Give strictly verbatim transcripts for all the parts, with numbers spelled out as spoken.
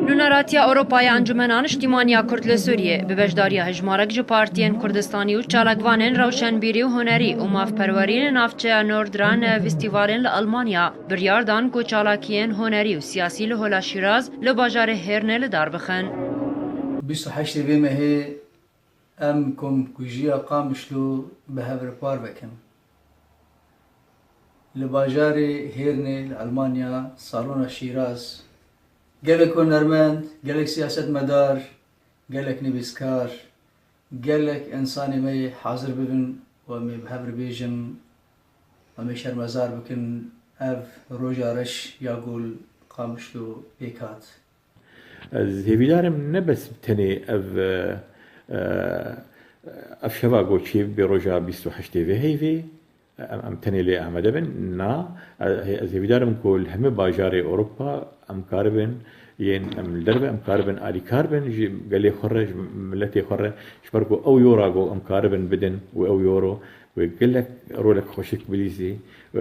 Nûneratiya Ewropa ya Encûmena Niştîmaniya Kurd li Sûriyê bi beşdariya hejmarek ji partiyên Kurdistanî û çalakvanên rewşenbîrî û hunerî û mafperwerî li navçeya Nordrhein-Westfalen li Almanya biryar dan ku çalakiyên hunerî û siyasî li Hola Şîraz li bajarê Hêrnê li dar bixin. Bîst û heştê vê mehê em komkujiya Qamişlo bi hev re parve kin. Li bajarê Hêrnê li Almanya, salona Şîraz, gelek hunermend, gelek siyasetmedar, gelek nivîskar, gelek însanê me yê hazir bibin û em ê bi hev re bêjin, em ê şermezar bikin ev roja reş ya ku li Qamişlo pêk hat. Ez hêvîdar im ne bes tenê ev, e, e, ev şeva ku çêbibe roja bîst û heştê vê heyvê, em, em tenê lê amade bin. Na, e, ez hêvîdar im ku li hemî bajarê Ewropa em karibin, yên em li derve em karibin alîkar bin ji gelê xwe re, ji miletê xwe re, ji ber ku ew yora ku em karibin bidin û ew yoro wê gelek rolek xweşik bilîzî, e,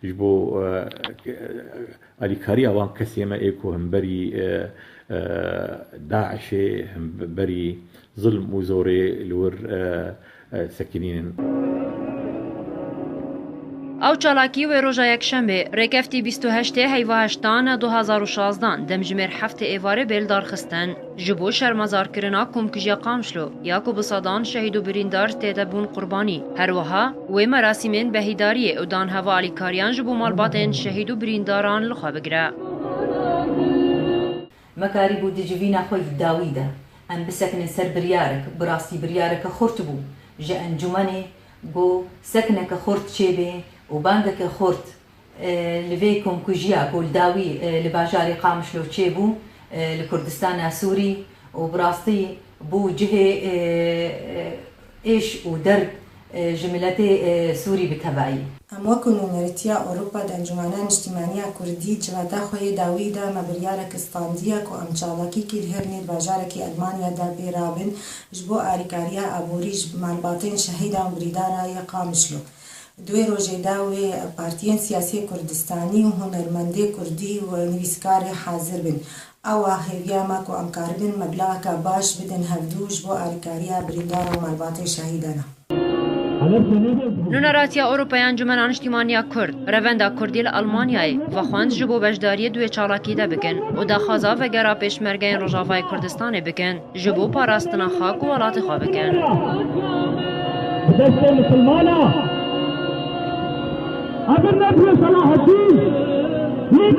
ji bo, e, alîkariya wan kesê me ê ku hemberî, e, e, DAIŞê, hemberî zilm û zorê li wir, e, e, sekinînin. Ew çalakî wê roja Yekşemê, rêkeftî bîst û heştê heyva heştan du hazar û şazdan, demjimêr heftê êvarê bê lidarxistin. Ji bo şermezarkirina komkujiya Qamişlo, ya ku bi sedan şehîd û birîndar tê de bûn qurbanî. Her wiha wê merasîmên behîdariyê û danheva alîkariyan ji bo malbatên şehîd û birîndaran li xwe bigire. Me karîbû di civîna xwe yî dawî de em bisekinin ser biryarek, bi rastî biryareke xurt bû ji encûmenê, ku sekineke xurt çêbê û bangeke xurt e, li vê komkujiya ku li dawî, e, li bajarê Qamişlo çêbû, e, li Kurdistana Sûrî û bi rastî bû cihê, e, e, êş û derd, e, ji miletê, e, Sûrî bi tevayî. Em wekî Nûneratiya Ewropa di Encûmena Niştîmaniya Kurdî civata xwe yê dawî de me biryarek standiye ku em çalakîkî li Hêrnê di bajarekî Elmanya de pê rabin ji bo alîkariya aborî ji malbatên şehîdan û birîndara yê Qamişlo. Di wê rojê de wê partiyên siyasî yê Kurdistanî û hunermendê Kurdî û nivîskarê hazir bin. Ewa hêviya me ku em karibin meblageke baş bidin hevdû ji bo alîkariya birîndar û malbatê şehîdana. Nûneratiya Ewropa ya Encûmena Niştîmaniya Kurd, Revenda Kurdî li Almanyayê, vexwend ji bo beşdariyê di wê çalakî de bikin û daxwaza vegera pêşmergeyên Rojavayê Kurdistanê bikin. Ji bo parastina xak û welatê xwe bikin. Bi destê misilmana. Ev nebûye Selahaddîn.